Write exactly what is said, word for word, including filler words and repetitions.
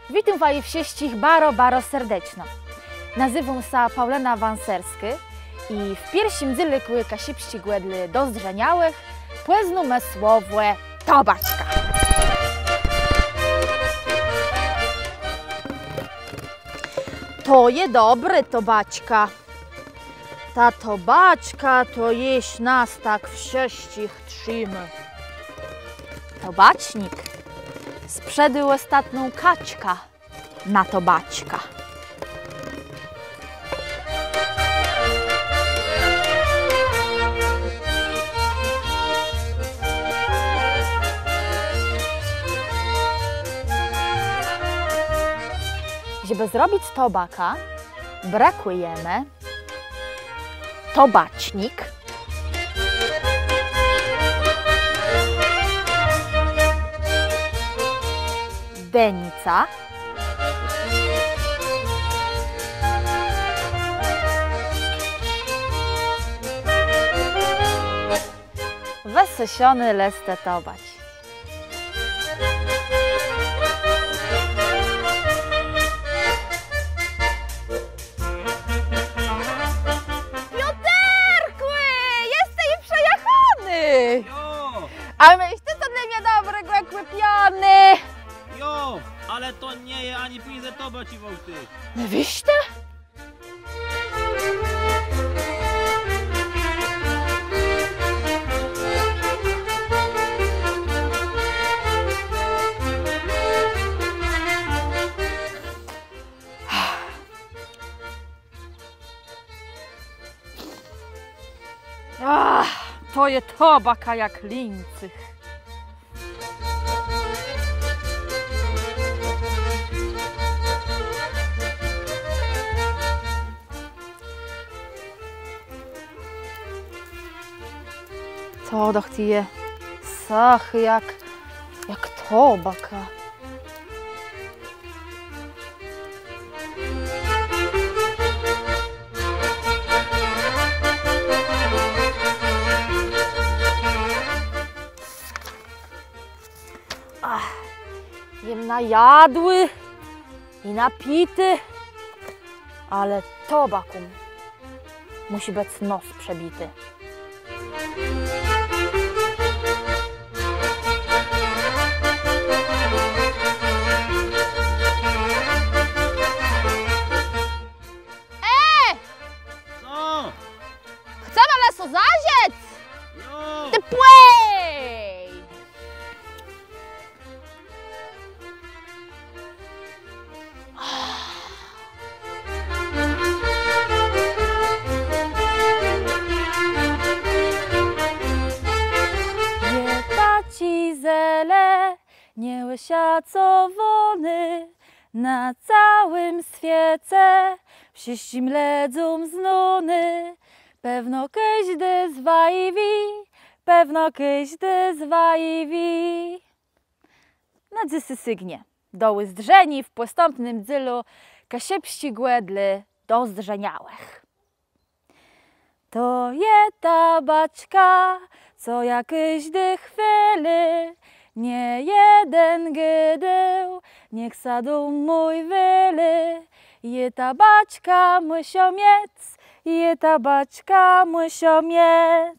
Witóm waju wszëtczich baro, baro serdeczno. Nazéwóm sã Paùlëna Wãserskô i w pierszim dzélëkù Kaszëbsczégò dlô dozdrzeniałëch pòznómë słowò tobaczka. To je dobrô tobaczka. Ta tobaczka to jesz nas tak wszëtczich trzimô. Tobacznik sprzedôł òstatną kaczkã na tobaczkã. Żebë zrobic tobakã, brëkùjemë tobacznik, denica, wësëszoné lëstë tobaczi. Piotrkù, jes ju przëjachóny! Jo! A môsz të co dlô mie dobrégò kùpioné? Jo, ale to nie je ani piãc tobaczi wôrté. No wiész të? Ach, to je tobaka jak lińcëch. To doch të je sëchi jak, jak tobaka. Ach, jem najadłi i napiti, ale tobaką mùszi bëc nos przebiti. E! Co? Chcemë le so zażëc! Jo! Të pòj! Je taczi zelë, nieòszacowóny, na całim swiece wszëtczim lëdzóm znóny. Pewno kòżdi z waju wié, pewno kòżdi z waju wié. Na dzysô sygnie. Do ùzdrzeniô w pòstãpnym dzélu Kaszëbsczégò dlô dozdrzeniałëch. To je ta beczka, co jô kòżdi chwilë, nie jeden gôdôł, niech sã dóm mój wëlé. Jô tã beczkã mùszã miec, jô tã beczkã mùszã miec.